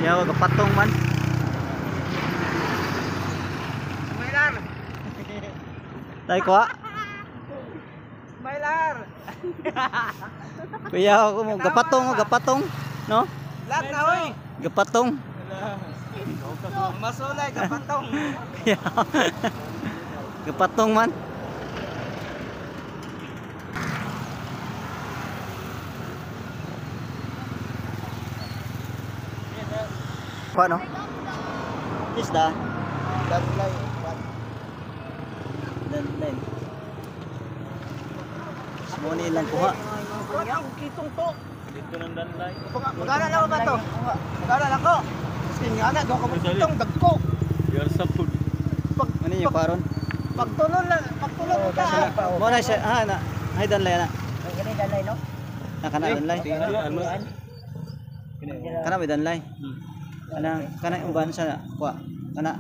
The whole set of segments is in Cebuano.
Yawa gapatong man. Smiler! Tay kuha. Smiler! Kuya ako mo gapatong, oh, gapatong, no? Lahat na hoy! Gapatong. Masulay, kapatong! Gapatong man. Kuha no? Isda. Dadlay. Danlen. Mo ni ilang kuha. Ang kitong to. Dito ng danlay. Magana lang ba to? Magana lang ko. Sige nga na, doon ka magkitong dagko. You're sa food. Pag, Ano yung paron? pagtulon lang, pagtulon ka. Mo na siya, ah na. Ay danlay na. Kani danlay no? Na kana danlay. Ano? Kana may danlay. Kana kana uban siya na. Kuha. Kana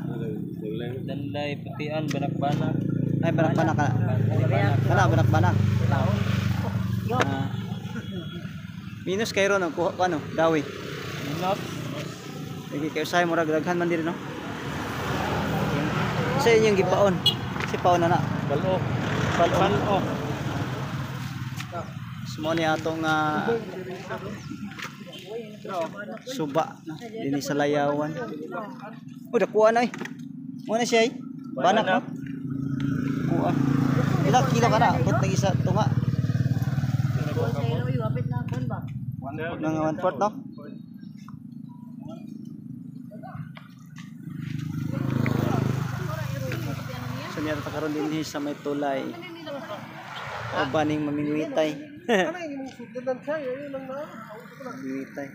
Danlay, putian, banak-banak. ay banak-banak kana. Kana banak-banak. Ah. Minus kay ron kuha ko ano, dawi. Minus. Lagi kay usahay murag daghan man diri no. Sa inyong gipaon. Si paon na na. Balok. Balok. Balok. Mo ni atong suba no? Dinhi sa Layawan. Oh, dakuha na eh. Mo na siya eh. Banak no. Kuha. Ila kilo ka na? Put ng isa tunga. Mga 1/4 no? So niya ta karon dinhi sa may tulay. O baning mamingwitay. Mamingwitay.